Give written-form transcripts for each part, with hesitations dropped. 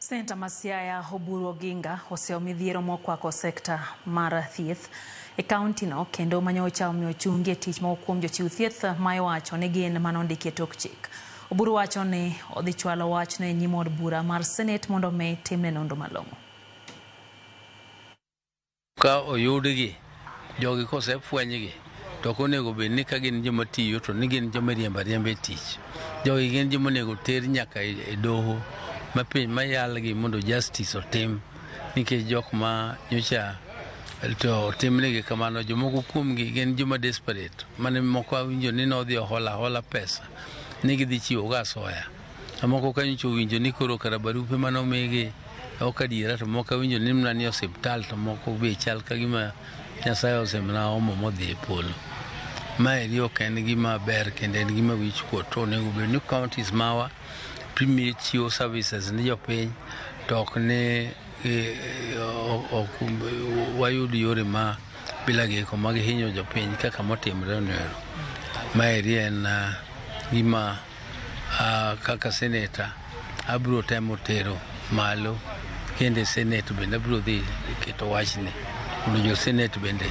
Seneta ma Siaya Oburu Oginga oseyo midhiero mokwako sekta mar thieth e kaunti no kendo manyocha omiyo ochungi e tich moko kuom jochiw thieth ma iwacho ni gin manondiki e tok chik. Oburu wacho ni odhi chwalo wachno e nyim od bura mar Senate mondo mi timne nonro malong'o. Ka oyudgi, jogi kosefwenygi, to ok onego bed ni ka gin joma tiyo to ni gin joma iriembo ariemba e tich. Jogi gin joma onego ter nyaka e doho ma piny mayalgi mondo justice otim nikech jok ma nyocha to otimnegi kamano jomoko kuomgi gin joma desperate mane moko awinjo ni nodhi ohola ahola pesa ni gidhi chiwo go asoya. Moko ka nyocha owinjo ni koro kara barupe mane omigi ok adiera to moko awinjo ni mana ni osiptal to moko be chal ka gima Nyasaye osemana omo modhi e polo. Maeri ok en gima ber kendo en gima wich kuot to onego bed ni counties mawa premier chiwo services ni jopiny to ok ni ok wayud yore ma bila giko mag hinyo jopiny kaka motimre noero. Maeri en gima kaka seneta abiro temo tero malo kendo e senate bende abiro dhi keto wachni mondo jo senate bende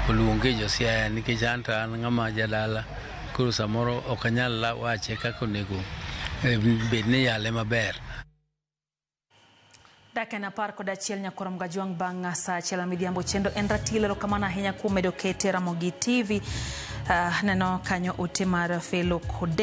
oluonge jo Siaya nikech an to an ng'ama jadala koro samoro ok anyal wache kaka onego bed ni yale maber. Dak en 11 nyakorom gajwang' bang' saa 1 midhiambo chenro en ratil. Erokamano ahinya kuom medo kete Ramogi TV. Neno kanyo ote mar Felo Kode.